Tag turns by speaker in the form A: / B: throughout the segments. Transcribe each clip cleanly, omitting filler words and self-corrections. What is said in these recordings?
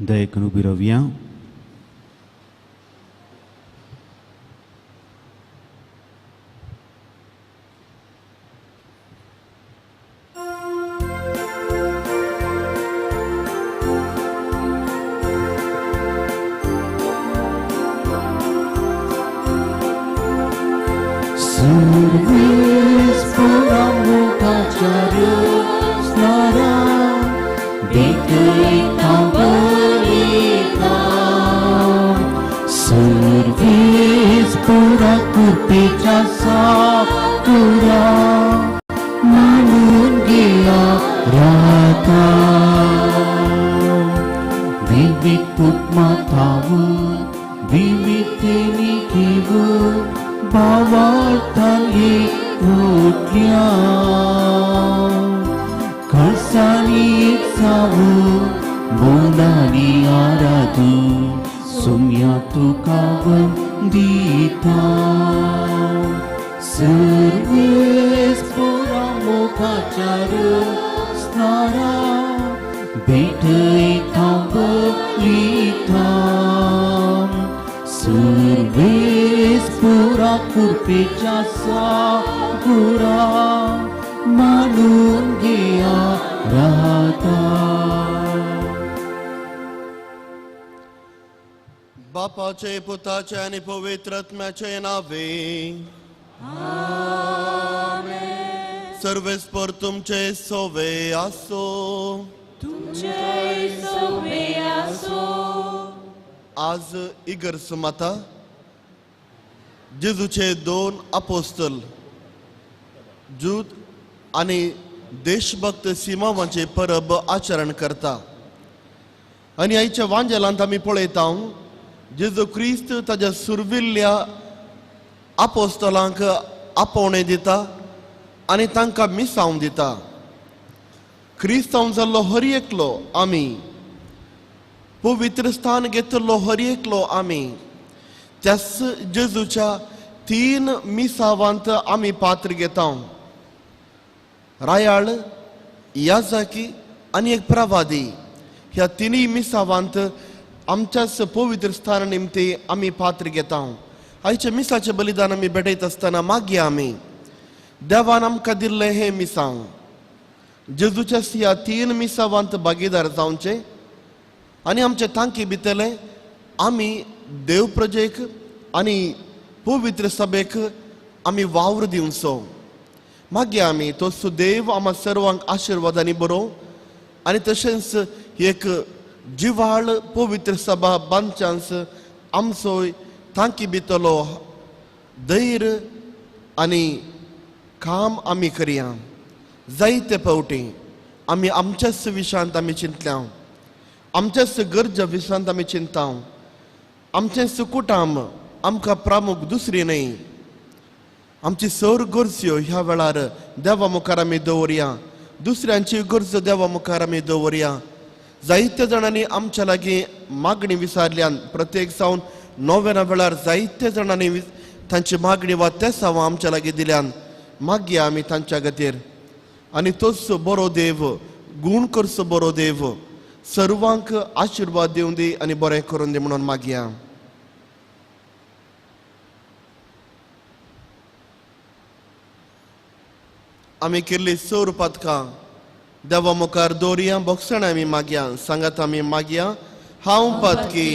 A: दयेकून उबी रावया.
B: बापाचे पुताचे आनी पवित्र आत्म्याचे नावे सर्वेस्पर तुमचे सोवे आसो.
C: तुमचे सोवे आसो.
B: आज इगर्ज माता जेजूचे दोन अपोस्तल जूद आनी देशभक्त सिमावांचे परब आचरण करता. आनी आयच्या वांजेलांत आमी पळयता जेजू क्रिस्त ताज्या सुर्विल्ल्या आपोस्तलांक आपोवणें दिता आनी तांकां मिसांव दिता. क्रिस्तांव जाल्लो हर एकलो आमी, पवित्र स्थान घेतिल्लो हर एकलो आमी त्याच जेजूच्या तीन मिसावांत आमी पात्र घेता. रायाळ, याजाकी आनी एक प्रवादी ह्या तिनूय मिसावांत आमच्याच पवित्र स्थान निमती आमी पात्र घेता. आयच्या मिसाचें बलिदान आमी भेटयत आसतना मागया आमी देवान आमकां दिल्लें हें मिसांव जेजूच्या ह्या तीन मिसावांत भागीदार जावचें आनी आमचे तांकी भितरले आमी देव प्रजेक आनी पवित्र सभेक आमी वावर दिवचो. मागीर आमी तो सुदेव आमकां सर्वांक आशिर्वादांनी बरोवं आनी तशेंच एक जिवाळ पवित्र सभा बांदच्यांस आमचो तांकी भितरलो धैर्य आनी काम आमी करया. जायते फावटी आमी आमच्याच विशांत आमी चिंतल्या, आमच्याच गरजा विशांत आमी चिंता, आमचें कुटाम आमकां प्रामुख दुसरी न्हय. आमची सर गरज्यो ह्या वेळार देवा मुखार आमी दवरया, दुसऱ्यांची गरज देवा मुखार आमी दवरया. जायत्या जाणांनी आमच्या लागीं मागणी विचारल्यान प्रत्येक जावन नोव्याना वेळार जायत्या जाणांनी तांची मागणी वा तेसांवां आमच्या लागीं दिल्यान मागया आमी तांच्या खातीर. आनी तोच बरो देव, गूण करचो बरो देव सर्वांक आशिर्वाद दिवं दी आनी बरें करून दी म्हणून मागया. आमी केल्ली सर पातकां देवा मुखार दवरया, बोगसणां आमी मागया. सांगात आमी मागया. हांव पातकी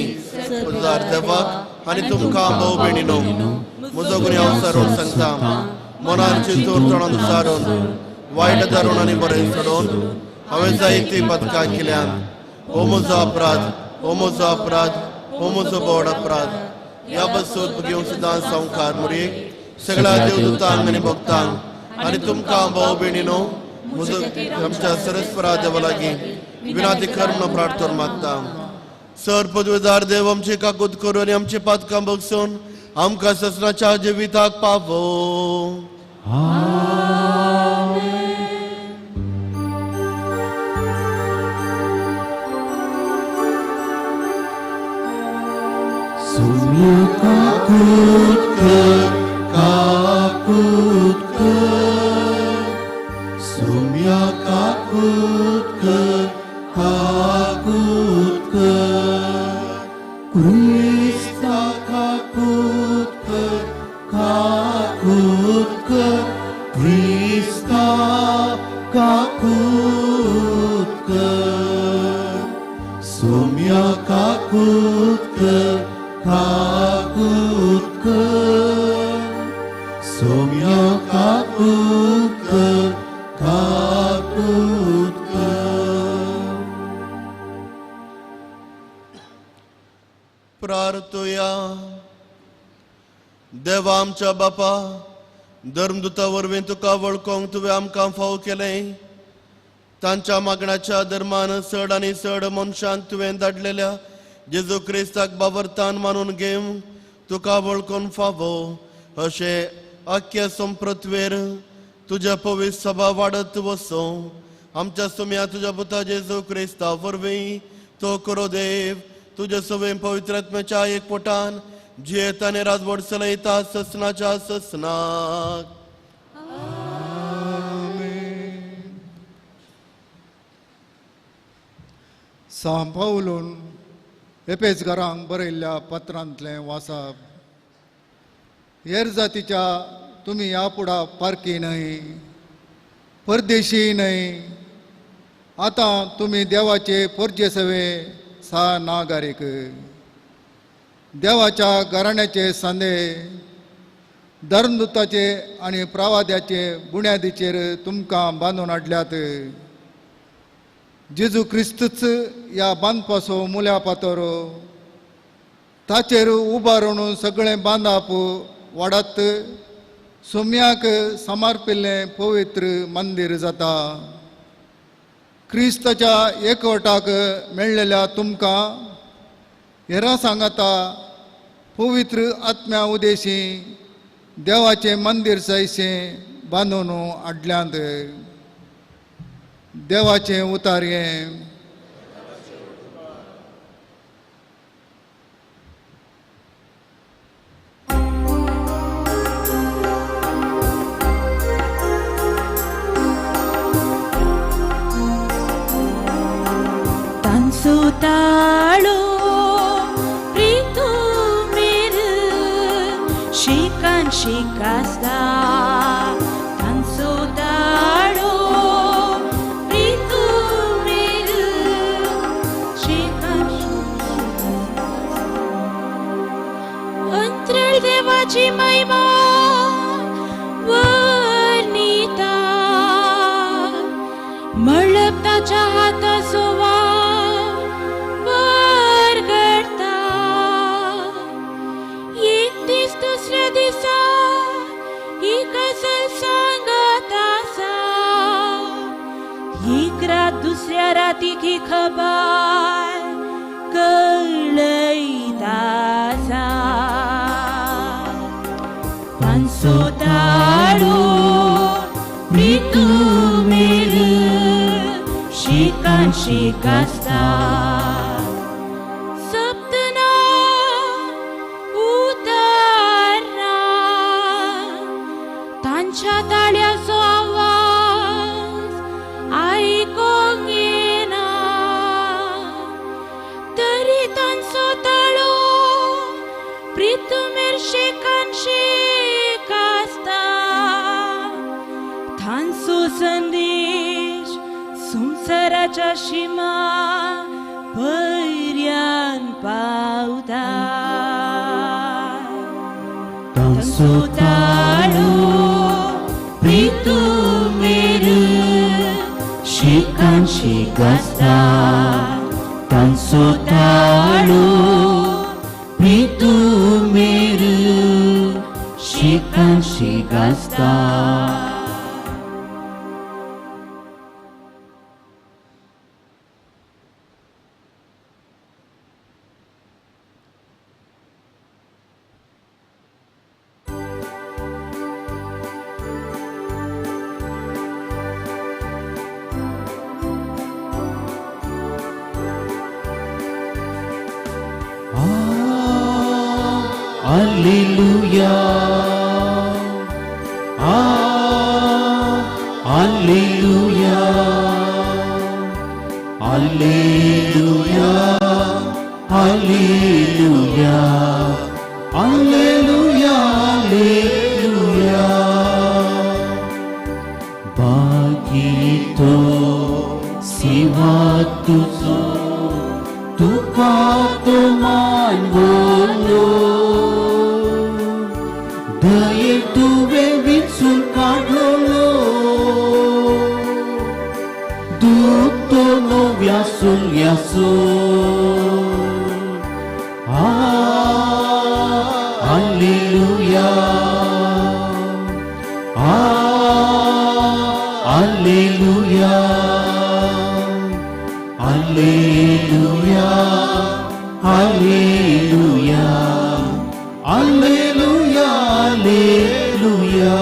B: उजार देवाक आनी तुमकां भाव भयणीनो म्हजो गुन्यांव सारून सांगता. मनान चिंतून तोंडान सारून वायट दारून आनी बरें सोडून हांवें जायतीं पातकां केल्यान. हो म्हजो अपराध, हो म्हजो अपराध, हो म्हजो बोड अपराध. ह्या बसून घेवन सुद्दां संवकार मुरयेक सगळ्या देवदूतांक आनी भक्तांक आनी तुमकां भाव भयणीनो म्हजो आमच्या सरस्परा देवा लागीं विनाती कर म्हणून प्रार्थना मागता. सर पदवेदार देव आमची काकूत करून आनी आमची पातकां बगसून आमकां ससनाच्या जिविताक पावो.
D: काकूत कर, काकूत कर, सुम्या काकूत कर, काकूत कर. काकूत कर क्रिस्ता काकूत कर सोम्या काकूत कर काकूत कर सोम्या काकूत कर काकूत कर.
B: प्रार्थुया. देवा आमच्या बापा, धर्मदुता वरवीं तुका वळखोंक तुवें आमकां फाव केलें. तांच्या मागण्याच्या धर्मान चड आनी चड मनशांक तुवें धाडलेल्या जेजू क्रिस्ताक बावरतान मानून घेवन तुका वळखून फावो अशें आख्या संप्रत्वेर तुज्या पवित्र सभा वाडत वसो. आमच्या सुम्या तुज्या पुता जेजू क्रिस्ता वरवीं तो करो देव तुज्या सवें पवित्र आत्म्याच्या एकपोटान जियेत आनी राजवट चलयता ससनाच्या ससनाक.
A: सांव पावलून एपेसगारांक बरयल्ल्या पत्रांतलें वाचप. हेर जातीच्या तुमी ह्या फुडा पारखी न्हय, परदेशी न्हय, आतां तुमी देवाचे पोरजे सवे सा नागारीक, देवाच्या घराण्याचे सांदे, धर्मदुताचे आनी प्रवाद्याचे बुन्यादीचेर तुमकां बांदून हाडल्यात. जेजू क्रिस्तूच ह्या बांदपाचो मुल्या पातोर, ताचेर उबारून सगळें बांदाप वाडत सोम्याक समर्पिल्लें पवित्र मंदीर जाता. क्रिस्ताच्या एकवटाक मेळ्ळेल्या तुमकां हेरां सांगाता पवित्र आत्म्या उदेशी देवाचें मंदीर जायशें बांदून हाडल्यांत. देवाचें उतारयें.
C: तांचो ताळो प्रीतू मेर शिकान शीक आसता. तांचो ताळो प्रीतू मेर शिकान शीक आसता. अंतराळ देवाची महिमा वर्णिता, मळब ताच्या हाताचो दुसऱ्या राती की खबर कळयता आसा. तांचो ताळो प्रीतू मेर शिकान शीक आसता. सप्तना उतरना तांच्या ताळ्याचो आवाज आयकोंक येना, तरी तांचो ताळो प्रीतमेर शेकान शेक आसता. तांचो संदेश संवसाराच्या शिमा पर्यान पावता. तांचो ताळो प्रीतू मेर शिकान शीक आसता. तांचो ताळो प्रीतू मेर शिकान शीक आसता.
D: Alleluia, Alleluia, Alleluia, Alleluia, Alleluia, Alleluia. तुवें विंचून काडलो दुखतो नव्या सुल्यासो Alleluia Alleluia Alleluia Alleluia Alleluia Alleluia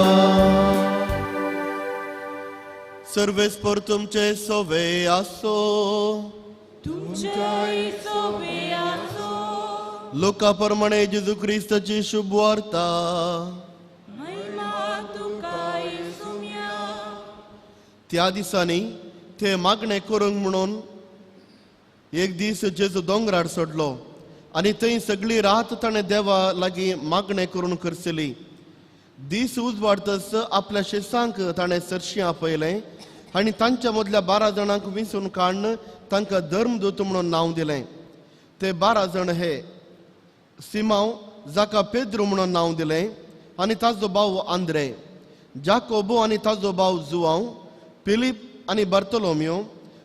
B: सर्वेस्पर तुमचे सोवे आसो.
C: तुमच्याय सोबे आसो.
B: लोका प्रमाणे जेजू क्रिस्ताची शुभ वार्ता.
C: महिमा तुका येसुम्या.
B: त्या दिसांनी ते मागणें करूंक म्हणून एक दीस जेजू दोंगरार सोडलो आनी थंय सगळी रात ताणें देवा लागीं मागणें करून खर्चली. दीस उजवाडतच आपल्या शिसांक ताणें सरशीं आपयलें आनी तांच्या मदल्या 12 जाणांक विंचून काडून तांकां धर्मदूत म्हणून नांव दिलें. ते 12 जाण हे सिमांव जाका पेद्रू म्हणून नांव दिलें आनी ताजो भाव आंद्रे, जाकोबो आनी ताजो भाव जुआंव, फिलीप आनी बार्तोलोमियो,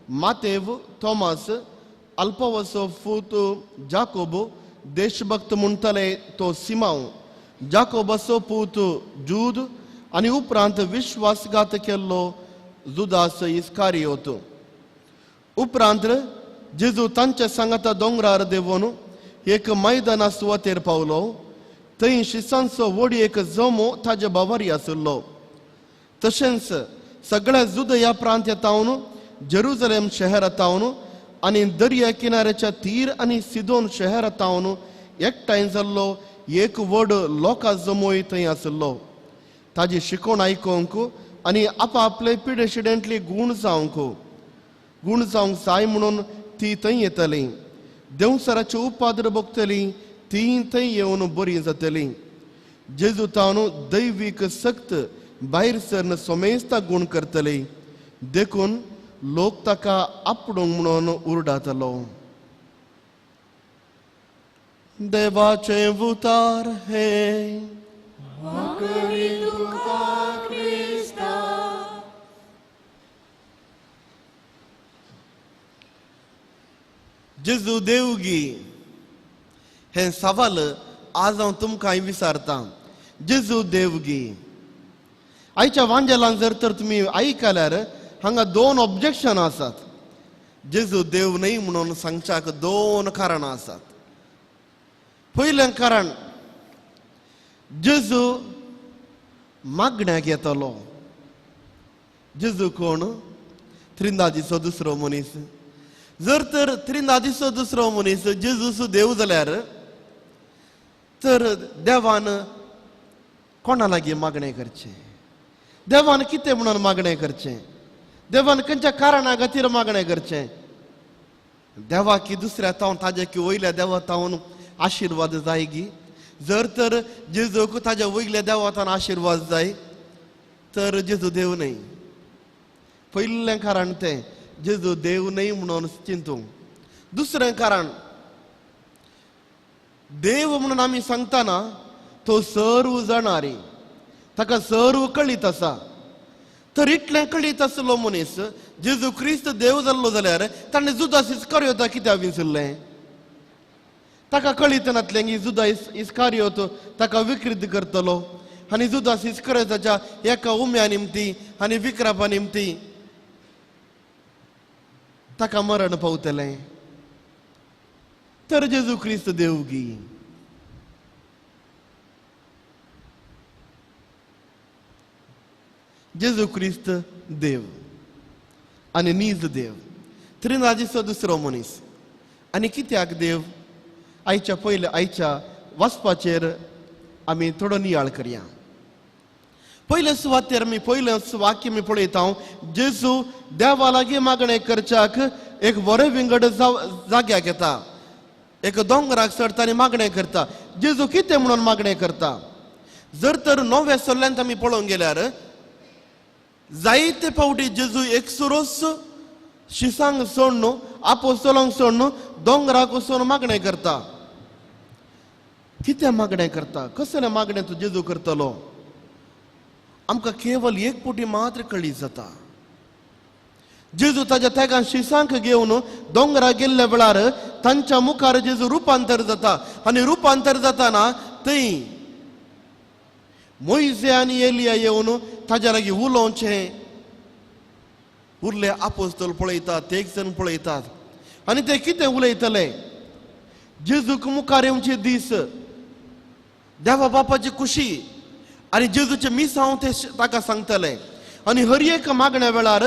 B: मातेव, थॉमस, अल्पावसो फूत जाकोब, देशभक्त म्हणटाले तो सिमांव, जाकोबाचो पूत जूद आनी उपरांत विश्वासघात केल्लो जुदास इस्कारियोत. उपरांत जेजू तांच्या सांगाता दोंगरार देंवोन एक मैदाना सुवातेर पावलो. थंय शिसांचो व्हड एक जमो ताजे बावारी आशिल्लो. तशेंच सगळ्या जुदया प्रांत्यातावन, जेरुजलेम शहरातावन आनी दर्या किनाऱ्याच्या तीर आनी सिदोन शहरातावन एकठांय जाल्लो एक व्हड लोकां जमोय थंय आशिल्लो. ताजी शिकवण आयकूंक आनी आपापले पिडेशिडेंतली गूण जावंक जाय म्हणून ती थंय येतली. देंवसराचे उपाद्र भोगतली ती थंय येवन बरी जातली. जेजू तावन दैवीक सक्त भायर सरन सोमेस्ता गूण करतली. देखून लोक ताका आपडूंक म्हणून उरडातलो. देवाचे उतार हे
C: वाकडी तुका क्रिस्ता.
B: जेजू देवगी हें सवाल आज हांव तुमकां विचारतां. जेजू देवगी आयच्या वांजेलान जर तर तुमी आयकल्यार हांगा 2 ऑब्जेक्शन आसात. जेजू देव न्हय म्हणून सांगच्याक 2 कारणां आसात. पयलें कारण, जेजू मागण्याक येतलो. जेजू कोण? त्रिंदादीचो दुसरो मनीस. जर तर त्रिंदादीचो दुसरो मनीस जेजू देव जाल्यार तर देवान कोणा लागीं मागणें करचें? देवान कितें म्हणून मागणें करचें? देवान खंयच्या कारणा खातीर मागणें करचें? देवाकी दुसऱ्या तावन ताज्या की वयल्या देवा तावन आशिर्वाद जाय गी? जर तर जेजूक ताज्या वयल्या देवा तावन आशिर्वाद जाय तर जेजू देव न्हय. पयलें कारण तें, जेजू देव न्हय म्हणून चिंतूंक. दुसरें कारण, देव म्हणून आमी सांगतना तो सर्व जाणारी, ताका सर्व कळीत आसा. तर इतलें कळीत आसलो मनीस जेजू क्रिस्त देव जाल्लो जाल्यार ताणें जुदास इस्कारियोता कित्याक विसरलें? ताका कळीत नातलें की जुदास इस्कारियोत ताका विकृत करतलो आनी जुदास इस्कारियोताच्या एका उम्या निमती आनी विक्रापा निमती ताका मरण पावतलें. तर जेजू क्रिस्त देवगी. जेजू क्रिस्त देव आनी नीज देव, त्रिनादीचो दुसरो मनीस. आनी कित्याक देव? आयच्या पयल्या आयच्या वाचपाचेर आमी थोडो नियाळ करया. पयले सुवातेर आमी पयलें वाक्य आमी पळयता, जेजू देवा लागीं मागणें करच्याक एक बरें विंगड जाग्याक येता, एक दोंगराक चडटा आनी मागणें करता. जेजू कितें म्हणून मागणें करता? जर तर नव्या सल्ल्यांत आमी पळोवंक गेल्यार जायते फावटी जेजू एकसुरोच शिसांक सोडून आपोस्तोलांक सोडून दोंगराक वचून मागणें करता. कितें मागणें करता? कसलें मागणें तूं जेजू करतलो? आमकां केवल एक पुटी मात्र कळी जाता. जेजू ताज्या तेगां शिसांक घेवन दोंगरा गेल्ल्या वेळार तांच्या मुखार जेजू रुपांतर जाता आनी रुपांतर जाताना थंय मोयजे आनी एलिया येवन ताज्या लागीं उलोवचें. उरले आपोस्तोल पळयतात, ते एक जण पळयतात आनी ते कितें उलयतले. जेजूक मुखार येवचे दीस, देवा बापाची खुशी आनी जेजूचे मिसांव ते ताका सांगतले. आनी हर एक मागण्या वेळार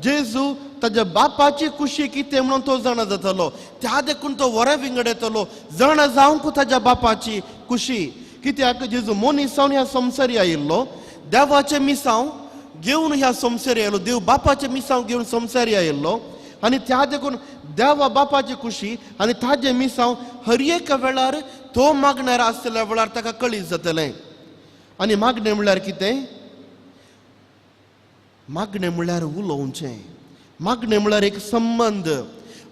B: जेजू ताज्या बापाची खुशी कितें म्हणून तो जाणा जातलो. त्या देखून तो वऱ्या विंगड येतलो, जाणा जावंक ताज्या बापाची खुशी. कित्याक जेजू मनीस जावन ह्या संवसारी आयिल्लो, देवाचें मिसांव घेवन ह्या संवसारी आयलो, देव बापाचें मिसांव घेवन संवसारी आयिल्लो. आनी त्या देखून देवा बापाची खुशी आनी ताजें मिसांव हर एका वेळार तो मागणार आसल्या वेळार ताका कळीत जातलें. आनी मागणें म्हणल्यार कितें? मागणें म्हणल्यार उलोवचें, मागणें म्हणल्यार एक संबंद,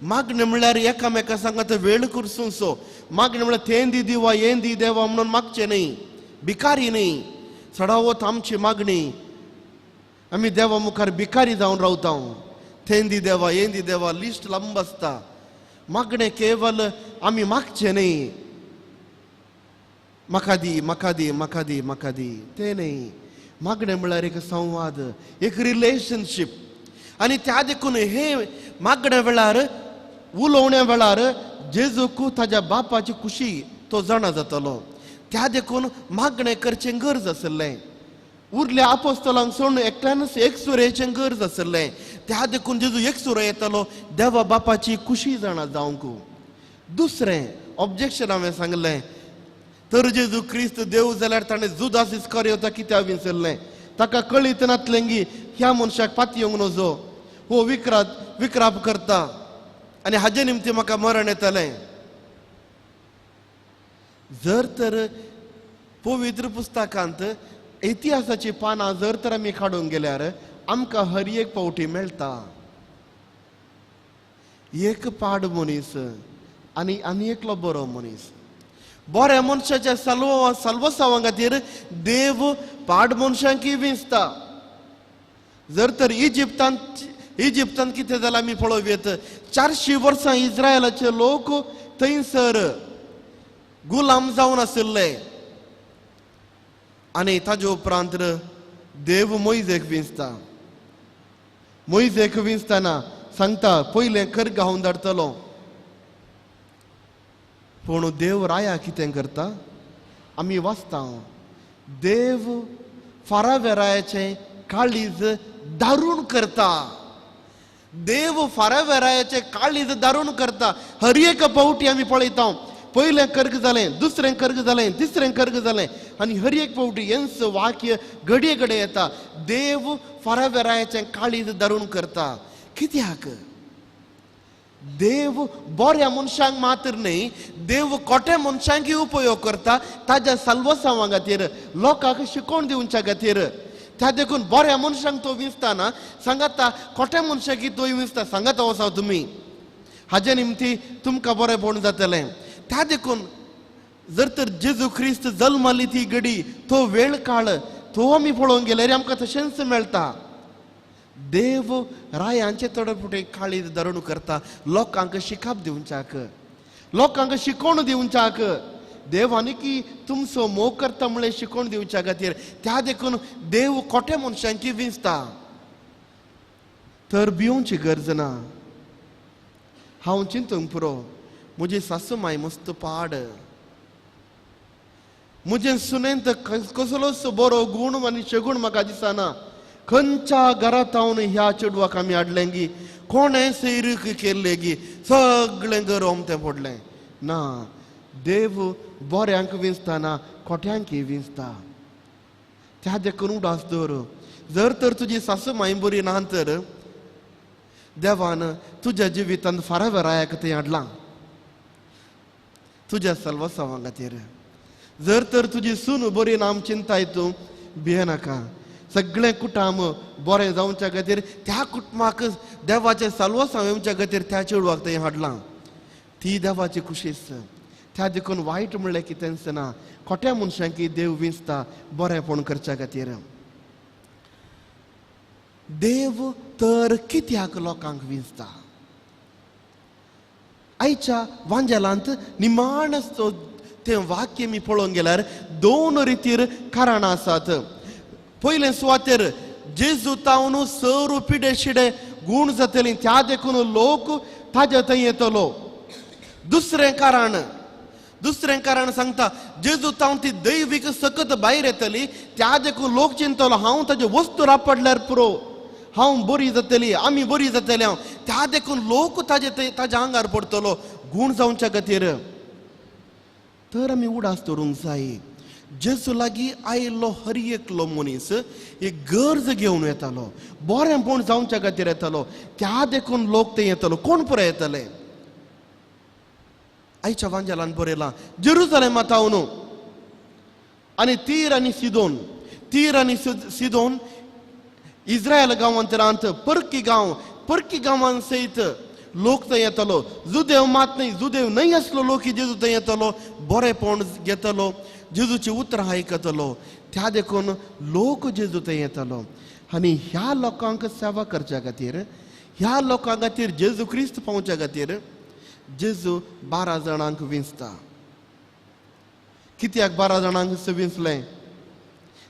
B: मागणें म्हणल्यार एकामेका सांगात वेळ करसूंचो. मागणें म्हणल्यार तें दी देवा हें दी देवा म्हणून मागचें न्ही, भिकारी न्ही. चडावत आमची मागणी आमी देवा मुखार भिकारी जावन रावता. तें दी देवा हें दी देवा, लिस्ट लांब आसता. मागणें केवल आमी मागचें न्ही, म्हाका दी म्हाका दी म्हाका दी म्हाका दी, तें न्ही. मागणें म्हणल्यार एक संवाद, एक रिलेशनशीप. आनी त्या देखून हे मागण्या वेळार उलोवण्या वेळार जेजूक ताज्या बापाची खुशी तो जाणा जातलो. त्या देखून मागणें करचें गरज आशिल्लें. उरल्या आपोस्तलांक सोडून एकल्यानच एक सुरेचें गरज आशिल्लें. त्या देखून जेजू एक सुरो येतालो देवा बापाची खुशी जाणा जावंक. दुसरें ऑब्जेक्शन हांवें सांगलें, तर जेजू क्रिस्त देव जाल्यार ताणें जुदास इस्कारियोता कित्याक विसरलें? ताका कळीत नातलें की ह्या मनशाक पातयेवंक नजो, हो विक्राप करता आनी हाजे निमतीं म्हाका मरण येतलें. जर तर पवित्र पुस्तकांत इतिहासाची पानां जर तर आमी काडूंक गेल्यार आमकां हर एक पावटी मेळटा एक पाड मनीस आनी आनी एकलो बरो मनीस. बऱ्या मनशाच्या साल्वसांवा खातीर देव पाड मनशांक विंचता. जर तर इजिप्तांत कितें जालां आमी पळोवयेत. 400 वर्सां इस्रायलाचे लोक थंयसर गुलाम जावन आशिल्ले आनी ताजे उपरांत देव मोयजेक विंचता. मोयजेक विंचतना सांगता पयलें खर्ग हांव धाडटलो. पूण देव राया कितें करता आमी वाचता. देव फाराव्या रायाचें काळीज दारूण करता. देव फाराव्या रायाचें काळीज दारूण करता. हर एक पावटी आमी पळयता, पयलें कर्ग जालें, दुसरें कर्ग जालें, तिसरें कर्ग जालें आनी हर एक पावटी हेंच वाक्य घडये घडये येता, देव फाराव्या रायाचें काळीज दारूण करता. कित्याक? देव बऱ्या मनशांक मात्र न्ही, देव खोट्या मनशांकय उपयोग करता ताज्या साल्वसांवा खातीर, लोकांक शिकोवन दिवच्या खातीर. त्या देखून बऱ्या मनशांक तो विंचतना सांगाता, खोट्या मनशांक तो विंचता. सांगाता वचाव तुमी, हाजे निमती तुमकां बरेंपण जातलें. त्या देखून जर तर जेजू क्रिस्त जल्माली ती घडी, तो वेळ काळ तो आमी पळोवंक गेल्यार आमकां तशेंच मेळटा. देव रायांचे थोडे फुटे काळीज धरून करता लोकांक शिकाप दिवच्याक, लोकांक शिकोवन दिवच्याक. देव आनी की तुमचो मोग करता म्हणलें शिकोवन दिवच्या खातीर. त्या देखून देव खोट्या मनशांक विंचता. तर भिवची गरज ना. हांव चिंतूंक पुरो, म्हजी सासू माय मस्त पाड, म्हजे सुनेन तर कसलोच बरो गूण आनी शगूण म्हाका दिसना. खंयच्या घरांत हांव ह्या चेडवाक आमी हाडलें गी, कोणें सैरीक केल्लें गी, सगळें घर ओमतें पडलें ना. देव बऱ्यांक विंचतना खोट्यांक विंचता. त्या देखून उडास दवर, जर तर तुजी सासू माय बरी ना तर देवान तुज्या जिवितांत फाराव्या रायाक थंय हाडलां तुज्या सल्वसांवा खातीर. जर तर तुजी सून बरी ना चिंताय तूं भियेनाका. सगळें कुटुंब बरें जावच्या खातीर त्या कुटुंबाक देवाचें साल्वसांव येवच्या खातीर त्या चेडवाक थंय हाडलां. ती देवाची खुशीच. त्या देखून वायट म्हणलें कितेंच ना. खोट्या मनशांक देव विंचता बरेंपण करच्या खातीर. देव तर कित्याक लोकांक विंचता? आयच्या वांजेलांत निमाण तें वाक्य मी पळोवंक गेल्यार दोन रितीर कारणां आसात. पयले सुवातेर जेजू तावन सरू पिडे शिडे गूण जातली त्या देखून लोक ताजे थंय येतलो. दुसरें कारण सांगता जेजू तावन ती दैवीक सकत भायर येतली त्या देखून लोक चिंतलो हांव ताजे वस्तू रापडल्यार पुरो, हांव बरी जातली, आमी बरी जातली हांव. त्या देखून लोक ताजे ताज्या आंगार पडटलो गूण जावच्या खातीर. तर आमी उडास दवरूंक जाय जेजू लागीं आयिल्लो हर एकलो मनीस एक गरज घेवन येतालो, बरेंपण जावच्या खातीर येतालो, त्या देखून लोक ते येतलो. कोण पुराय येतले? आयच्या वांजेलान बरयलां जेरुजलेमा तावन आनी तीर आनी सिदोन, तीर आनी सिदोन इस्रायल गांवांतरांत परकी गांव, परकी गांवान सयत लोक थंय येतलो. जुदेव मात न्हय, जुदेव न्हय आसलो लोक जेजू थंय येतलो, बरेंपण घेतलो, जेजूची उतरां आयकतलो, त्या देखून लोक जेजू थंय येतलो. आनी ह्या लोकांक सेवा करच्या खातीर, ह्या लोकां खातीर जेजू क्रिस्त पावच्या खातीर जेजू 12 जाणांक विंचता. कित्याक 12 जाणांक विंचलें?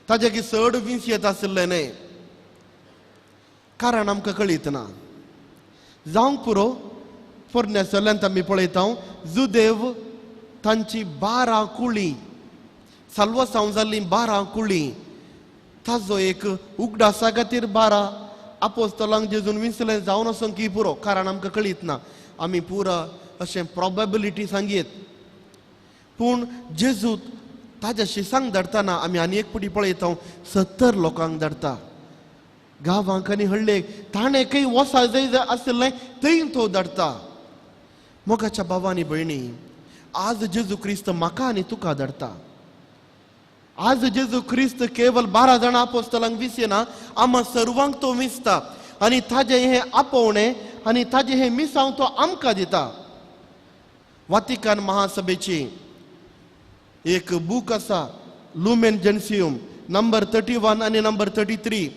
B: ताजे की चड विंच येत आशिल्लें न्हय, कारण आमकां कळीत ना. जावंक पुरो पोरण्या सल्ल्यांत आमी पळयता जुदेव तांची 12 कुळी, साल्वासांव जाल्लीं 12 कुळी, ताजो एक उगडासा खातीर 12 आपोस्तलांक जेजून विंचलें जावन वचोंक की पुरो, कारण आमकां कळीत ना. आमी पुरा अशें प्रोबेबिलिटी सांगयत, पूण जेजू ताज्या शिसांक धाडटना आमी आनी एक पुटी पळयता 70 लोकांक धाडटा गांवांक आनी हळ्ळेक. ताणें खंय वसा जंय आशिल्लें थंय तो धाडटा. मोगाच्या भावा आनी भयणी, आज जेजू क्रिस्त म्हाका आनी तुका धाडटा. आज जेजू क्रिस्त केवल 12 जाणां आपोस्तलांक विसना, आमा सर्वांक तो विसता आनी ताजें हें आपोवणें आनी ताजें हें मिसांव तो आमकां दिता. वातिकान महासभेची एक बूक आसा, लुमेन जेन्सियम, नंबर 31 आनी नंबर 33,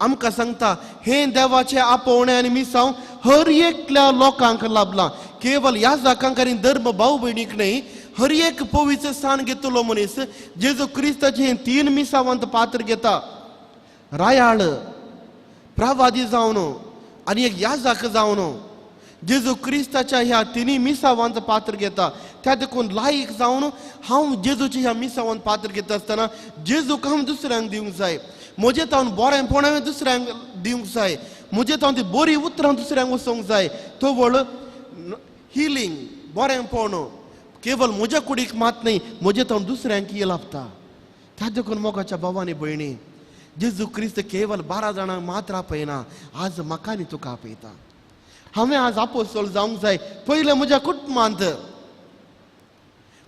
B: आमकां सांगता हें देवाचें आपोवणें आनी मिसांव हर एकल्या लोकांक लाभलां. केवल ह्या जाकांक आनी धर्म भाव भयणीक न्हय, हर एक पवित्र स्थान घेतलो मनीस जेजू क्रिस्ताचें हें 3 मिसावांत पात्र घेता. रायाळ प्रवादी जावन आनी एक याजक जावन जेजू क्रिस्ताच्या ह्या 3 मिसावांत पात्र घेता. त्या देखून लायक जावन हांव जेजूच्या ह्या मिसावांत पात्र घेता आसतना जेजूक हांव दुसऱ्यांक दिवंक जाय, म्हजें तावन बरेंपण हांवें दुसऱ्यांक दिवंक जाय, म्हजें तावन ती बरी उतरां दुसऱ्यांक वचोंक जाय. तवळ हिलींग बरेंपण केवल म्हज्या कुडीक मात न्हय, म्हजें तावन दुसऱ्यांक लाभता. त्या देखून मोगाच्या भावा आनी भयणी, जेजू क्रिस्त केवल 12 जाणांक मात्र आपयना, आज म्हाका आनी तुका आपयता. हांवें आज आपोस्तोल जावंक जाय. पयलें म्हज्या कुटुंबांत,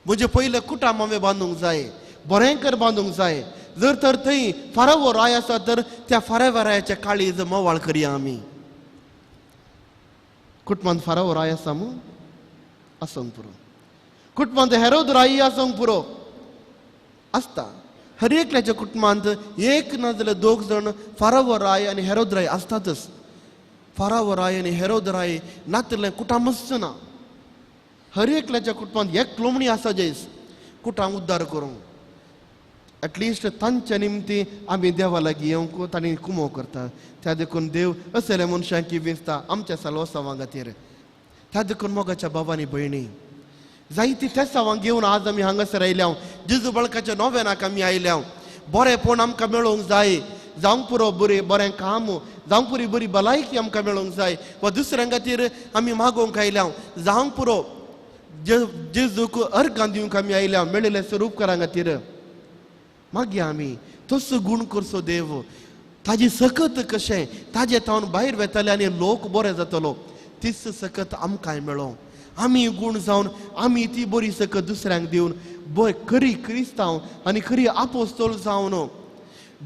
B: म्हजें पयलें कुटाम हांवें बांदूंक जाय, बरें कर बांदूंक जाय. जर तर थंय फारावो राय आसा तर त्या फाराव्या रायाच्या काळीज मोवाळ करया आमी. कुटुंबांत फारावो राय आसा मू आसूंक पुरो, कुटुंबांत हेरोद राय आसूंक पुरो आसता. हर एकल्याच्या कुटुंबांत एक ना जाल्यार 2 जाण फारावो राय आनी हेरोद राय आसतातच. फारावो राय आनी हेरोद राय नातलें कुटामच ना. हर एकल्याच्या कुटुंबांत एक लोमणी आसा जयस कुटाम उद्धार करूंक एटलिस्ट तांच्या निमती आमी देवा लागीं येवंक तांणी कुमो करता. त्या देखून देव असल्या मनशांक विंचता आमच्या साल्वासांवां खातीर. त्या देखून मोगाच्या भावा आनी भयणी, जायती तेसावां घेवन आज आमी हांगासर आयल्या. जेजू बळकाच्या नोवेनाक आमी आयल्या. बरेंपण आमकां मेळोवंक जाय, जावंक पुरो बरें बरें काम, जावंक पुरी बरी भलायकी आमकां मेळोवंक जाय, वा दुसऱ्यां खातीर आमी मागोवंक आयल्या. जावंक पुरो जेजूक अर्गां दिवंक आमी आयल्या मेळिल्ल्या स्वरूपकारां खातीर. मागीर आमी तसो गूण करचो देव, ताजी सकत कशें ताजे तावन भायर वेताले आनी लोक बरे जातलो, तीच सकत आमकांय मेळों. आमी गूण जावन आमी ती बरी सकत दुसऱ्यांक दिवन बय खरी क्रिस्तांव आनी खरी आपोस्तोल जावन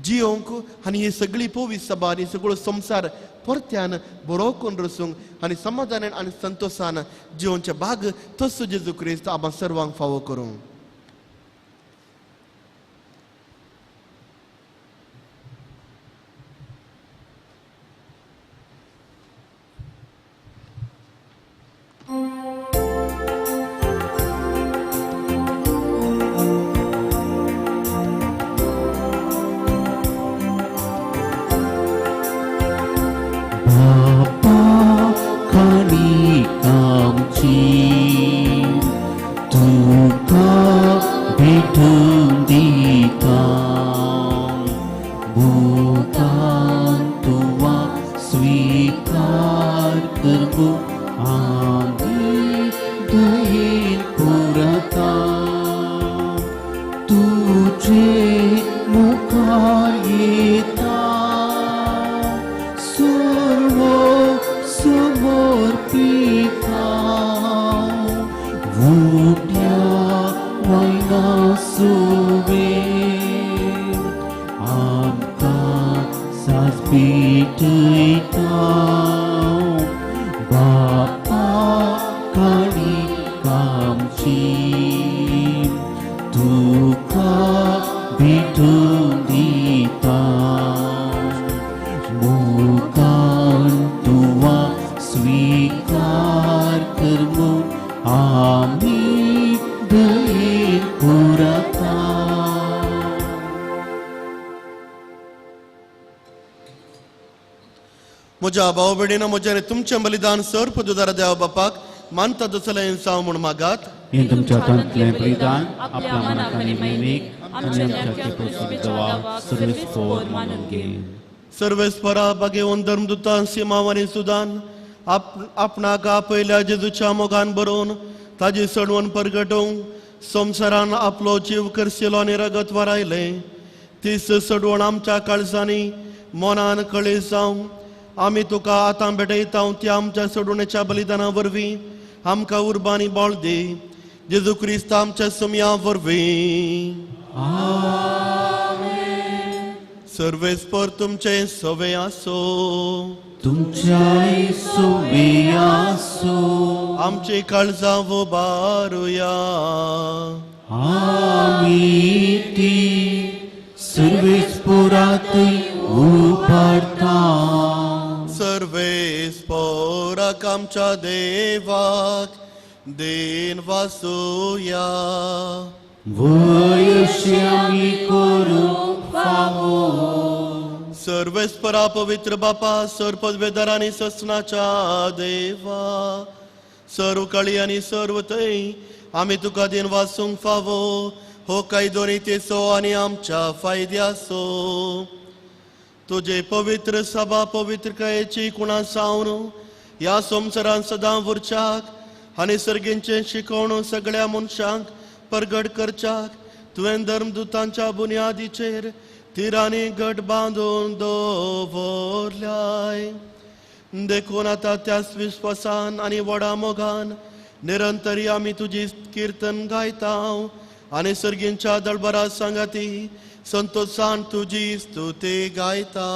B: जियोंक आनी ही सगळी पवित्र सभा आनी सगळो संवसार परत्यान बरो करून रसूंक आनी समाधानान आनी संतोशान जियोवचे भाग तसो जेजू क्रिस्त आमकां सर्वांक फावो करूं.
D: बापा काणी आमची तुका भेटून दिता मोगान तुवा स्वीकार करबो आमी दयेन पुरता तुझे मुखार येता सर्व समर्पिता उठ्या वयना सुवे आमकां सास पेटयता बापा काणी आमची तुका भेटून दिता मोगान तुवा स्वीकार कर म्हूण आमी दयेन पुरता.
B: म्हज्या भाव भयणीनो, म्हजें आनी तुमचें बलिदान सर पदुदार देवा बापाक मानता दुसरें जावं म्हूण मागात.
D: हें तुमच्या हातांतलें बलिदान आपल्या मनाक आनी महिमेक आनी आमच्या देवाक सर्वेस्पोर मानून घे.
B: सर्वेस्परा बागेवन धर्मदुतान सिमाव आनी सुदान आपणाक आपयल्या जेजूच्या मोगान बरोवन ताजी सडवण परगटोवंक संवसारान आपलो जीव करशिलो आनी रगत वारायलें तीच सडवण आमच्या काळजांनी मनान कळी जावं. आमी तुका आतां भेटयता त्या आमच्या सोडवणेच्या बलिदाना वरवीं आमकां उर्बा आनी बळ दी. जेजू क्रिस्त आमच्या सुमया वरवीं. सर्वेस्पर तुमचे सवे आसो.
D: तुमच्याय सोवे आसो.
B: आमची काळजां उबारुया.
D: आमी ती सर्वेस्पोरात उबारता.
B: सर्वेस्पोराक आमच्या देवाक then वासुया.
D: वयशी आमी करूंक फावो.
B: सर्वेस्परा पवित्र बापा, सर्व पदवेदार आनी ससनाच्या देवा, सर्व कळी आनी सर्व थंय आमी तुका then वासूंक फावो. हो कायदो नीतीचो आनी आमच्या फायद्याचो. तुजे पवित्र सभा पवित्रकायेची कुणा सावन ह्या संवसारान सदां उरच्याक आनी सर्गींचें शिकवण सगळ्या मनशांक परगट करच्याक तुवें धर्मदुतांच्या बुन्यादीचेर तिरांनी घट बांदून दवरल्याय. देखून आतां त्याच विस्वासान आनी व्हडा मोगान निरंतरी आमी तुजी किर्तन गायता आनी सर्गींच्या दळबरा सांगाती संतोषान तुजी स्तुती गायता.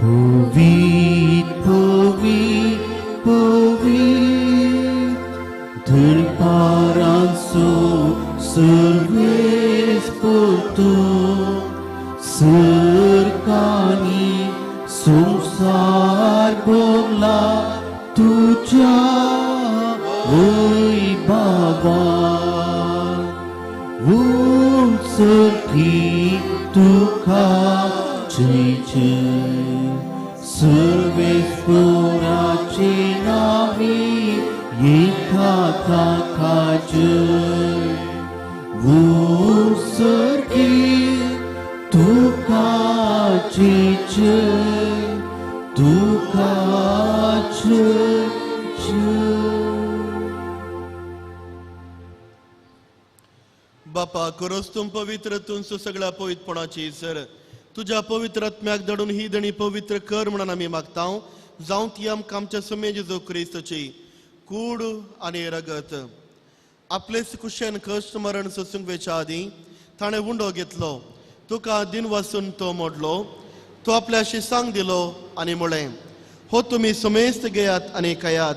D: पवीत पवीत पवीत धनपारांचो सर्वेस्पोर तूं सरकानी संवसार भोगला तुज्या वैभवान. उंचकी तुका जय जय सर्वेस्पोराचे नावी येता ताका जय. उंचकी तुका जय जय तुका जय जय.
B: बापा करोस तूं पवित्र तुमचो सगळ्या पवित्रपणाची सर तुज्या पवित्र आत्म्याक धाडून ही देणी पवित्र कर म्हणून आमी मागता. जावं ती आमकां आमच्या सुमे जेजू क्रिस्तची कूड आनी रगत. आपलेच कुशेन कश्ट मरण सोसूंक वेच्या आदीं ताणें उंडो घेतलो, तुका दिन वासून तो मोडलो, तो आपल्या शिसांक दिलो आनी म्हळें, हो तुमी समेस्त घेयात आनी खायात,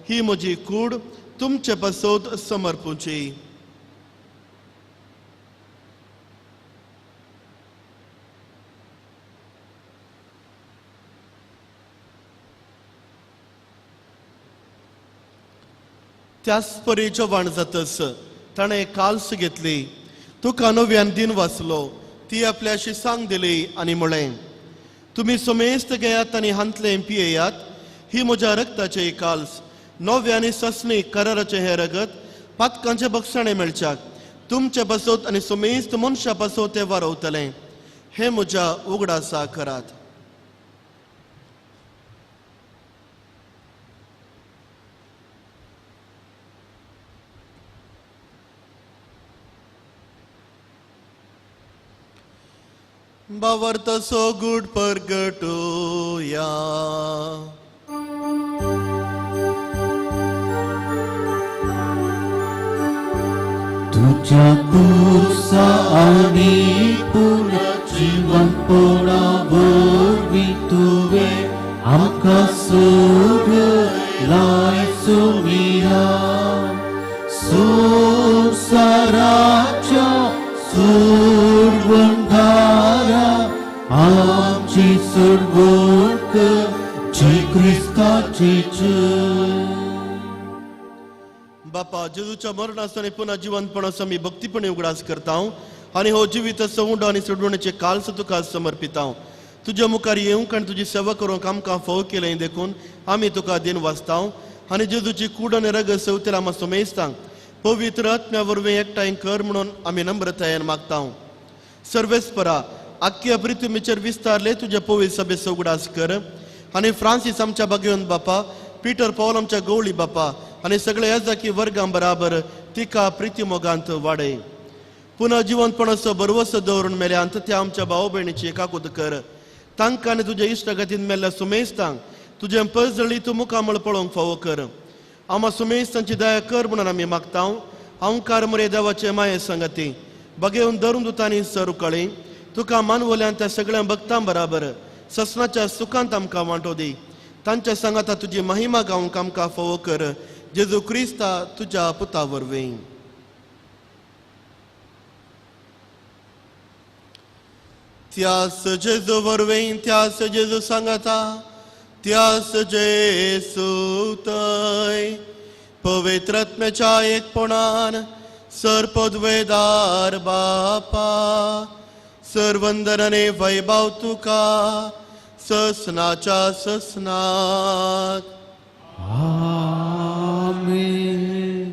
B: ही म्हजी कूड तुमचे पासत समर्पुची. त्याच परी जेवण जातच ताणें काल्स घेतली तुका नव्यान दिन वाचलो ती आपल्याशी सांग दिली आनी म्हळें तुमी समेस्त घेयात आनी हांतलें पियेयात ही म्हज्या रक्ताचे काल्स नव्या आनी ससणी कराराचें हें रगत पातकांचे बक्षाणें मेळच्याक तुमचे पासत आनी समेस्त मनशा पासत तें वारवतलें हें म्हज्या उगडासा करात. बावर्तसो गूढ परगटूया.
D: तुझ्या कुर्सा आनी पुनर्जिवंतपणा वरवीं तुवें आमकां सोडलाय सुमिया संवसाराच्या सोडवणदारा आमची सोडवण कर जी क्रिस्ताची जय.
B: बापा जेजूच्या मरणाचो आनी पुन्हा जिवंतपणाचो आमी भक्तीपणे उगडास करता आनी हो जिवीत सवंड आनी सोडवणेचे काल्स तुका समर्पिता. तुज्या मुखार येवंक आनी तुजी सेवा करूंक आमकां फावो केलें देखून आमी तुका दिन वाचता आनी जेजूची कूड आनी रगत सवतेर आमकां समेस्तांक पवित्र आत्म्या वरवीं एकठांय कर म्हणून आमी नम्रतायेन मागता. सर्वेस्परा आख्या पृथ्वीचेर विस्तारले तुज्या पवित्र सभेचो उगडास कर आनी फ्रांसीस आमच्या बागेवन बापा पीटर पावल आमच्या गवळी बापा आनी सगळे याजाकी वर्गां बराबर तिका प्रिती मोगांत वाडय. पुन्हा जिवंतपणाचो बरवसो दवरून मेल्यांत त्या आमच्या भाव भयणीची काकूत कर. तांकां आनी तुज्या इश्टागतीन मेल्ल्या सुमेस्तांक तुजें परजळी तूं मुखामळ पळोवंक फावो कर. आमा सुमेस्तांची दया कर म्हणून आमी मागता. अंकार मरे देवाचे माये संगती बगेवन धरून दुतांनी सर कळी तुका मानवल्यान त्या सगळ्या भक्तां बराबर ससनाच्या सुखांत आमकां वांटो दी. तांच्या सांगाता तुजी महिमा गावंक आमकां फावो कर. जेजू क्रिस्ता तुज्या पुता वरवीं. त्यास जेजू वरवीं त्यास जेजू सांगाता त्यास जेजू थंय पवित्र आत्म्याच्या एकपणान सर पदवेदार बापा सर्वंदनाने वैभव तुका ससनाच्या ससनाक.
D: आमेन.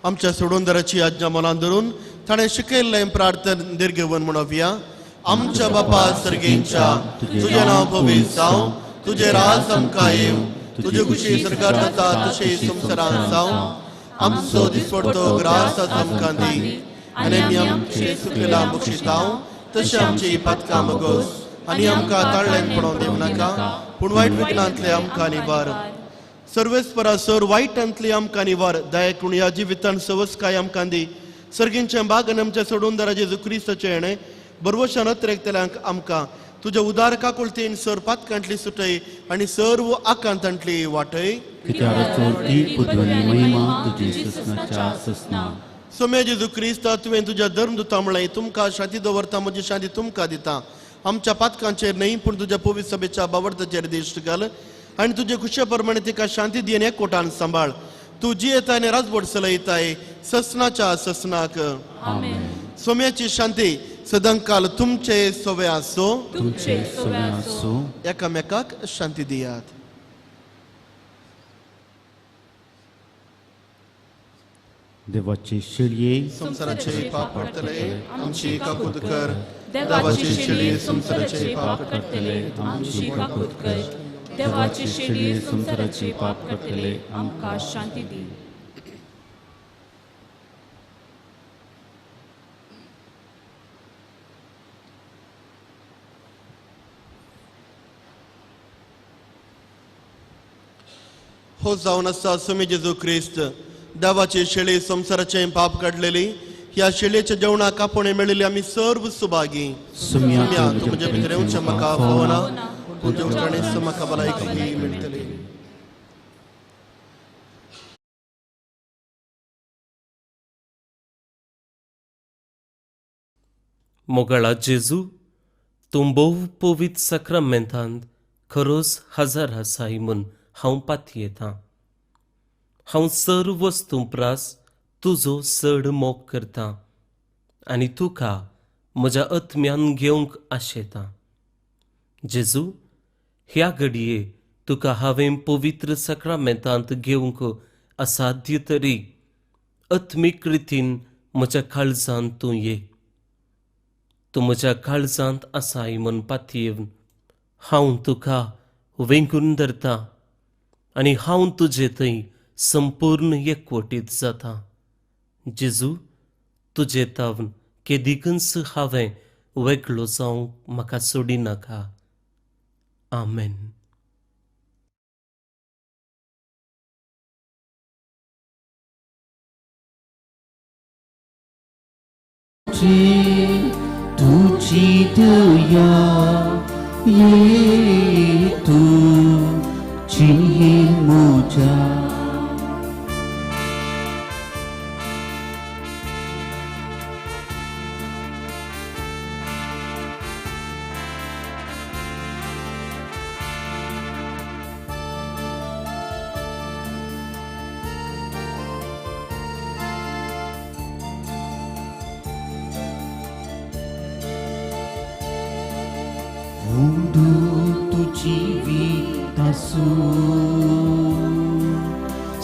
B: आमच्या सोडूनदाराची आज्ञा मनान धरून ताणें शिकयल्लें प्रार्थन दीर्घवन म्हणोवया. आमच्या बापा सर्गेंच्या तुजें नांव पवित्र जावं, तुजें राज आमकां येवं, तुजे खुशी सरकार जाता तशें संवसारांत जावं. आमचो दिसपडतो ग्रास आज आमकां दी आनी आमी आमचे सुकेला बक्षितांव तशें आमची पातकां मगोस आनी आमकां ताळ्यान पडोवंक दिवं नाका पूण वायट विघ्नांतले आमकां निवार. सर्वेस्परा सर वायटांतली आमकां निवार. दया करून ह्या जिवितान सवस्काय आमकां दी. सर्गींच्या बाग आनी आमच्या सोडूनदारा जेजू क्रिस्ताचें हेणें बरवशान अत्रेकतल्यांक आमकां तुज्या उदार काकुळतेन सर पातकांतली सुटय आनी सर्व आकांतांतली वाटय. सोम्या जेजू क्रिस्ता तुवें तुज्या धर्मदुता म्हळें तुमकां शांती दवरता म्हजी शांती तुमकां दिता. आमच्या पातकांचेर न्हय पूण तुज्या पवित्र सभेच्या बावडताचेर दिश्ट घाल आनी तुजे खुशे प्रमाणे तिका शांती दी आनी एकवटान सांबाळ. तूं जियेताय आनी राजवट चलयताय ससनाच्या ससनाक. सोम्याची शांती सदांकाल तुमचे सोवे आसो.
D: तुमचे सोवे आसो.
B: एकामेकाक शांती दियात.
D: देवाची शेळये
B: संवसाराचे पाप काडटले आमची काकूत कर. देवाची शेळये संवसाराचे पाप
C: काडटले आमची काकूत कर. देवाची शेळये संवसाराचे पाप काडटले आमकां शांती दी.
B: हो जावन आसा स्वामी जेजू क्रिस्त देवाची शेळी संवसाराचें पाप काडलेली ह्या शेळयेच्या जेवणाक आपोवणें मेळिल्ली आमी सर्व सुभागी.
D: सुम्या
B: तूं म्हज्या भितर येवचें म्हाका फावना पूण तुज्या म्हाका भलायकी मेळटली.
E: मोगाळा जेजू तूं भोव पवित्र साक्रामेंतांत खरोच हजर आसाय म्हूण हांव पातयेतां. हांव सर्व वस्तूं प्रास तुजो चड मोग करता आनी तुका म्हज्या आत्म्यान घेवंक आशेता. जेजू, ह्या घडये तुका हांवें पवित्र साक्रामेंतांत घेवंक असाध्य तरी आत्मीक रितीन म्हज्या काळजांत तूं ये. तूं म्हज्या काळजांत आसाय म्हूण पातयेवन हांव तुका वेंगून धरता आनी हांव तुजे थंय संपूर्ण एकवटीत जाता. जेजू, तुजे तावन केदिकूच हांवें वेगळो जावंक म्हाका सोडिनाका. आमेन.
D: तुझी दया ये तू चिन्हीन मोजा.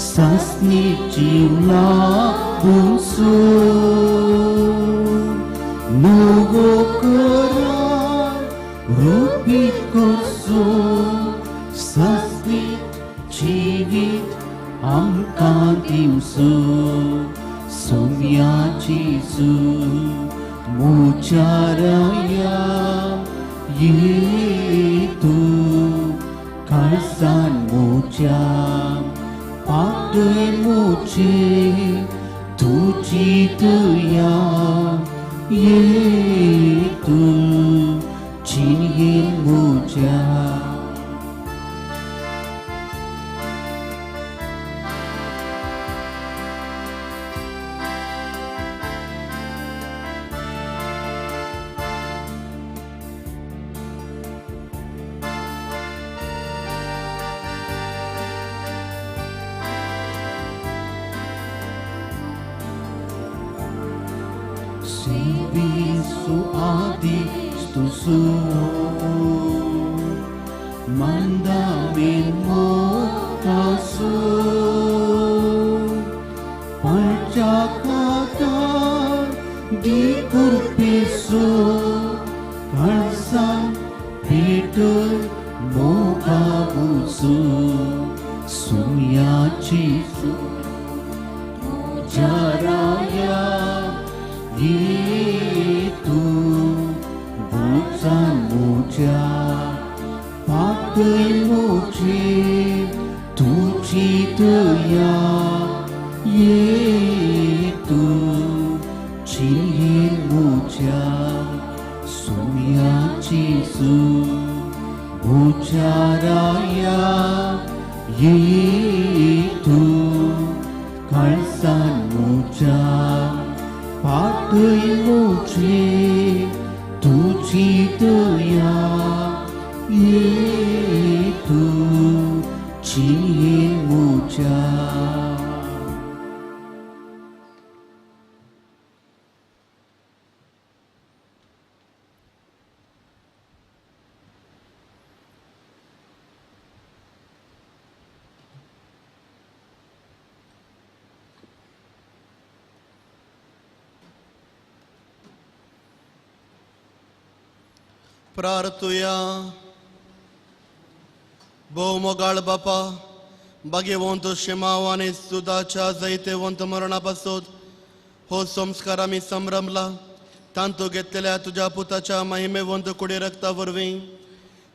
D: Sasni jiwla bunsu Nugo koran rupit korsu Sasni jivit amkan dimsu Sumya Jesu Mucaraya Yetu Kalsan mucam Padre muci tuji daya Yetu cinhin muja. Serviço adisto suo, mandame mokasu, parjakata di kurpisu, kalsam pitu mokabusu, sumyachisu, jaraya. Itu bukan muja pakai muji tuji daya Yetu cinhin muja sumya Jesu bucaraya Yetu kalsan muja Padre muci tuji daya Yetu cinhin muja.
B: प्रार्थुया. भोव मोगाळ बापा, भाग्यवंत शिमाव आनी सुदाच्या जैतेवंत मरणा पासत हो संस्कार आमी संभ्रमला. तांतू घेतलेल्या तुज्या पुताच्या महिमेवंत कुडी रक्ता वरवीं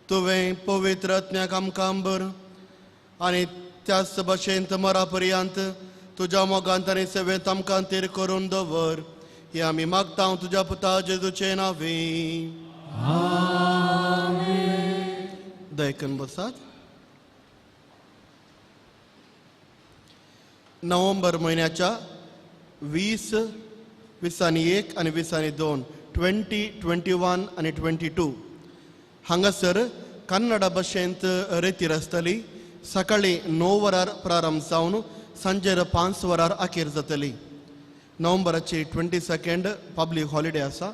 B: तुवें पवित्र आत्म्याक आमकां अंबर आनी त्याच भाशेन मरा पर्यंत तुज्या मोगांत आनी सेवेंत आमकां तीर करून दवर. हे आमी मागता तुज्या पुता जेजूचे नांवी. दयकन बसात. नोव्हेंबर म्हयन्याच्या 20, 21 आनी 22, 20, 21 आनी 22 हांगासर कन्नडा भाशेंत रेतीर आसतली. सकाळी 9 वरार प्रारंभ जावन सांजेर 5 वरार अखेर जातली. नोव्हेंबराची 22 पब्लीक हॉलिडे आसा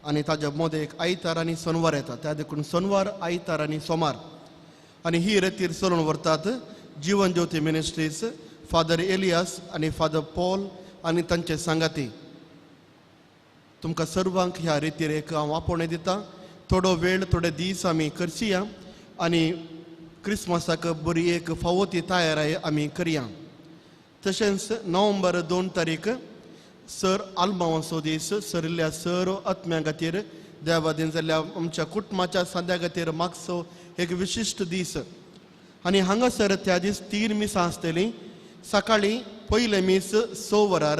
B: आनी ताज्या मदें एक आयतार आनी सोनवार येता, त्या देखून सोनवार, आयतार आनी सोमार आनी ही रेतीर चलोवन व्हरतात जीवन ज्योती मिनिस्ट्रीज, फादर एलियास आनी फादर पॉल आनी तांचे सांगाती। तुमकां सर्वांक ह्या रेतीर एक हांव आपोवणें दिता। थोडो वेळ, थोडे दीस आमी करसिया आनी क्रिसमसाक बरी एक फावो ती तयाराय आमी करया। तशेंच नोव्हेंबर 2 तारीख सर आल्मावांचो दीस, सरिल्ल्या सर आत्म्या खातीर देवादीन जाल्ल्या आमच्या कुटुंबाच्या सांद्या खातीर मागचो एक विशिश्ट दीस। आनी हांगासर त्या दीस 3 मिसां आसतलीं। सकाळीं पयलें मीस 6 वरार,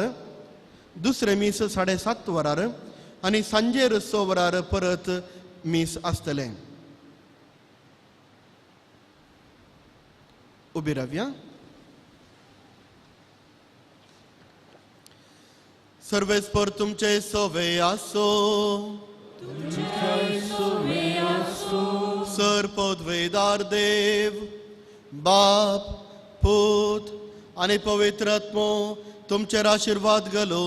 B: दुसरें मीस 7:30 वरार आनी सांजेर 6 वरार परत मीस आसतलें। उबी रावया। सर्वेस्पर तुमचे सोवे आसो, सर पदवेदार देव बाप पूत आनी पवित्र आत्मो तुमचेर आशिर्वाद घालो।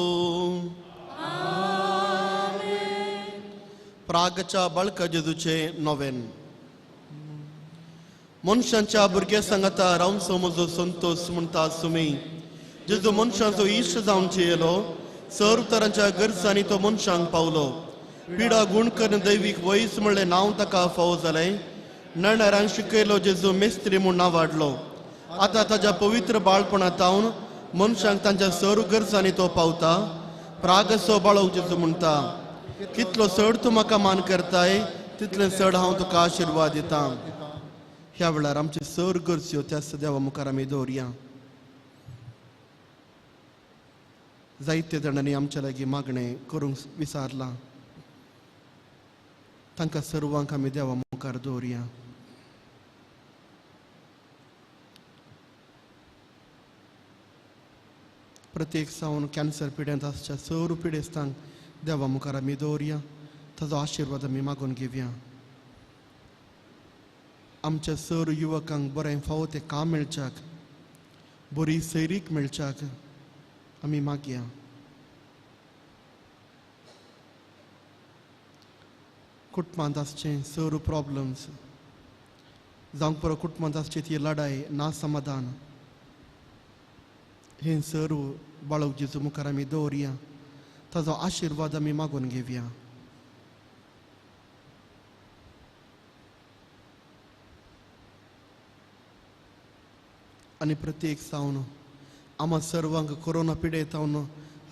B: प्रागच्या बाळका जेजूचे नोवेन। मनशांच्या भुरग्या सांगाता रावचो म्हजो संतोष म्हणटा सुमी। जेजू मनशांचो इश्ट जावचे येयलो, सर्व तरांच्या गरजांनी तो मनशांक पावलो। पिडा गुण करून दैवीक वयस म्हणलें नांव ताका फावो जालें। नणारांक शिकयलो जेजू मेस्त्री म्हूण नांव वाडलो। आतां ताज्या पवित्र बाळपणांत मनशांक तांच्या सर्व गरजांनी तो पावता। प्रागसो बाळोवंक जेजू म्हणटा, कितलो चड तूं म्हाका मान करताय तितलें चड हांव तुका आशिर्वाद दिता। ह्या वेळार आमचे सर गरज्यो त्या देवा मुखार आमी दवरया। जायते जाणांनी आमच्या लागीं मागणें करूंक विचारलां, तांकां सर्वांक आमी देवा मुखार दवरया। प्रत्येक सावन कॅन्सर पिड्यांत आसच्या सर्व पिडेस्तांक देवा मुखार आमी दवरया, ताजो आशिर्वाद आमी मागून घेवया। आमच्या सर्व युवकांक बरें फावो तें काम मेळच्याक, बरी सैरीक मेळच्याक आमी मागया। कुटुंबांत आसचें सर्व प्रॉब्लम्स जावंक पुरो, कुटुंबांत आसची ती लढाय ना समाधान, हें सर्व बाळक जेजू मुखार आमी दवरया, ताजो आशिर्वाद आमी मागून घेवया। आनी प्रत्येक सावन आमा सर्वांक कोरोना पिडेत जावन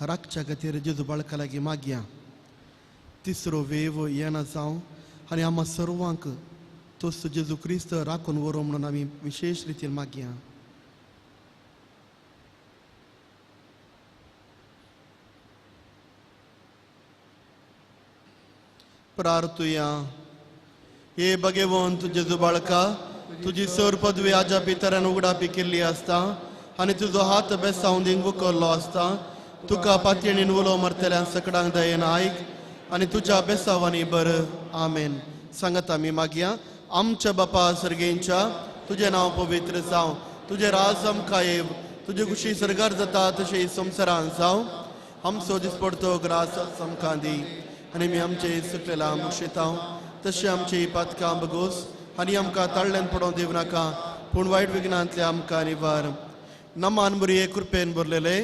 B: राखच्या खातीर जेजू बाळका लागीं मागया। तिसरो वेव येना जावं आनी आमा सर्वांक तोच जेजू क्रिस्त राखून व्हरूं म्हणून आमी विशेश रितीन मागया। प्रार्थुया। हे भगवंत जेजू बाळका, तुजी सर पदवी आजा पितरान उगडापी केल्ली आसता आनी तुजो हात बेसावन दिंग उखल्लो आसता। तुका पातयेणीन उलो मारतल्या सकडांक दयेन आयक आनी तुज्या बेसावांनी बर। आमेन। सांगत आमी मागया। आमच्या बापा सर्गेंच्या, तुजें नांव पवित्र जावं, तुजें राज आमकां येव, तुजे खुशी सर्गार जाता तशें संवसारान जावं। आमचो दिसपडतो ग्रास आमकां दी आनी आमी आमचे सुकलेला मुक्षेतांव तशें आमची पातकां बगोस आनी आमकां ताळ्यान पडोवंक दिवं नाका, पूण वायट विघ्नांतले आमकां निवार। नमान बुरये कृपेन भरलेले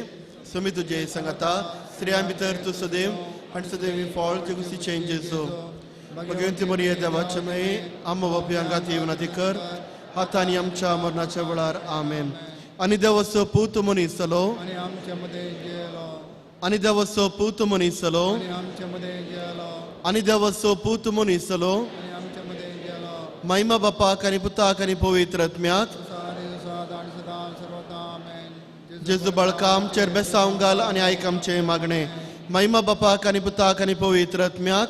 B: सुमी तुजे सांगाता, स्त्रियां भितर तूं सदैव आनी सदैव फळ जेगुसीचें जेजू। भगवंती मरिये देवाचे मये, आम बापयांक खातीर विनंती कर आतां आनी आमच्या मरणाच्या वेळार। आमेन। आनी देवाचो पूत मनीस जालो,
A: आनी आमच्या मदें गेलो,
B: आनी देवाचो पूत मनीस जालो,
A: आनी आमच्या मदें गेलो,
B: आनी देवाचो पूत मनीस जालो,
A: आनी आमच्या मदें गेलो।
B: महिमा बापाक आनी पुताक आनी पवित्र आत्म्याक। जेजू बाळका आमचेर बेसावंक घाल आनी आयक आमचें मागणें। महिमा बापाक आनी पुताक आनी पवित्र आत्म्याक।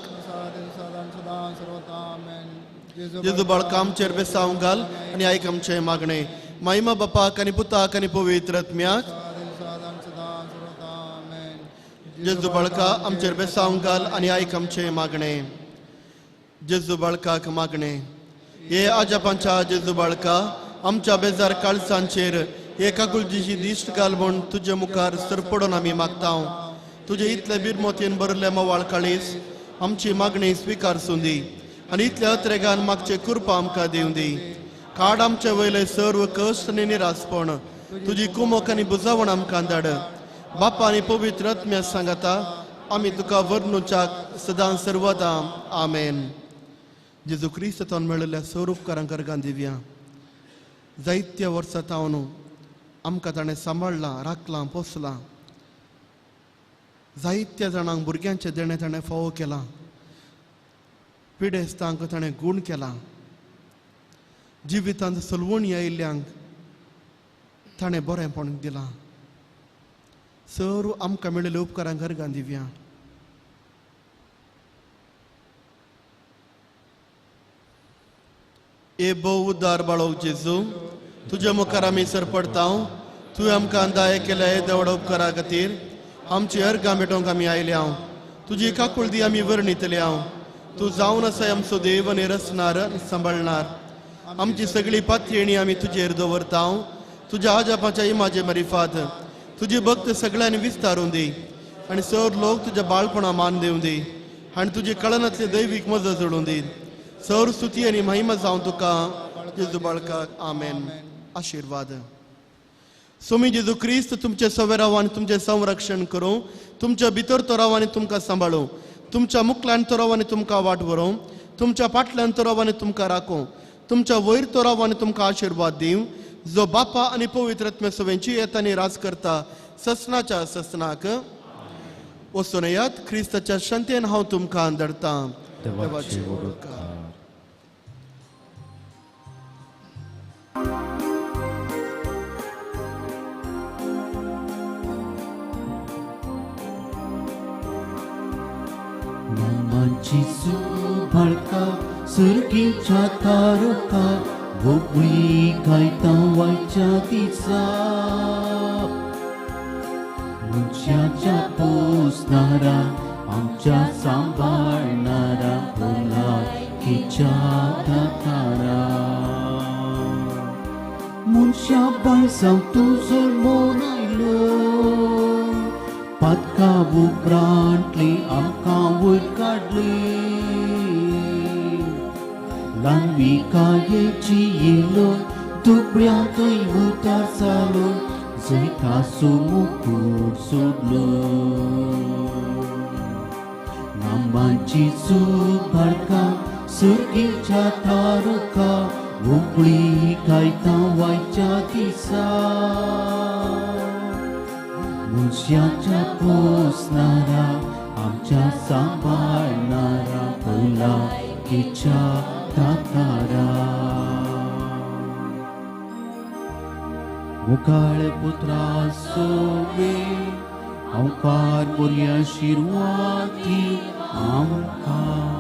B: जेजू बाळका आमचेर बेसावंक घाल आनी आयक आमचें मागणें। महिमा बापाक आनी पुताक आनी पवित्र आत्म्याक। जेजू बाळका आमचेर बेसावंक घाल आनी आयक आमचें मागणें। जेजू बाळकाक मागणें। हे आजापांच्या जेजू बाळका, आमच्या बेजार काळसांचेर एका कुलजीची दिश्ट घाल म्हूण तुजे मुखार सरपडून आमी मागता। तुजे इतले बिरमोतयेन भरले मवाळ काळीस आमची मागणी स्विकार सुंदी आनी इतल्या अत्रेगान मागचे कृपा आमकां दिवं दी. काड आमचे वयले सर्व कश्ट आनी निरासपण, तुजी कुमोक आनी बुजावण आमकां धाड. बापा आनी पवित्र आत्म्या सांगाता आमी तुका वर्णुच्याक सदां सर्वदा. आमेन. जेजू क्रिस्तान मेळिल्ल्या सर्व उपकारांक अर्गां दिवया. जायत्या वर्सां तावन आमकां ताणें सांबाळ्ळां, राखलां, पोसलां. जायत्या जाणांक भुरग्यांचें देणें ताणें फावो केलां. पिडेस्तांक ताणें गूण केलां. जिवितांत सलवणी आयिल्ल्यांक ताणें बरेंपण दिलां. सर्व आमकां मेळिल्ल्या उपकारांक अर्गां दिवया. ए भोव उद्दार बाळोव जेजू, तुज्या मुखार आमी सरपडता. तुवें आमकां दाय केल्या येद्या व्हडा उपकारा खातीर आमची अर्गां भेटोवंक आमी आयल्या. तुजी काकुळदी आमी वर्णितल्या. तूं जावन आसाय आमचो देव आनी रचणार सांबाळणार. आमची सगळी पातयेणी आमी तुजेर दवरता. तुज्या आजापाच्या इमाजे मरिफात तुजी भक्त सगळ्यांनी विस्तारून दी आनी सर लोक तुज्या बाळपणा मान दिवं दी आनी तुजी कळनातली दैवीक मजत जोडून दी. सर स्तुती आनी महिमा जावं तुका जेजू बाळकाक. आमेन. आशिर्वाद. स्वामी जेजू क्रिस्त तुमचे सवे राव आनी तुमचें संरक्षण करूं, तुमच्या भितर तो राव आनी तुमकां सांबाळूं, तुमच्या मुखल्यान तो राव आनी तुमकां वाट व्हरूं, तुमच्या फाटल्यान तो राव आनी तुमकां राखूं, तुमच्या वयर तो राव आनी तुमकां आशिर्वाद दिवं, जो बापा आनी पवित्र आत्म्या सवेंची येता आनी राज करता ससनाच्या ससनाक. वचून येयात. क्रिस्ताच्या शांतेन हांव तुमकां धाडटां. देवाचे उपकार.
D: मामाची बाळका सुरगीच्या तारका भोगळी गायता वायच्या दिसा मनशाच्या पोसणारा आमच्या सांबाळणारा भलायकीच्या दातारा. मनशा बायसांव तूं जल्मून आयलो पातका उपरांतली आमकां वयर काडली ल्हानविकायेची येयलो दुबळ्या थंय उतार जालो जैताचो मुकूट सोडलो. नामाची चूक बाळका सुर्गीच्या तारका उबळी गायता वायच्या दिसा मनशाच्या पोसणारा आमच्या सांबाळणारा भलायकीच्या दातारा. मुखाळ पुत्रा सोवे हांवकार मोरया शिरवाती आमकां.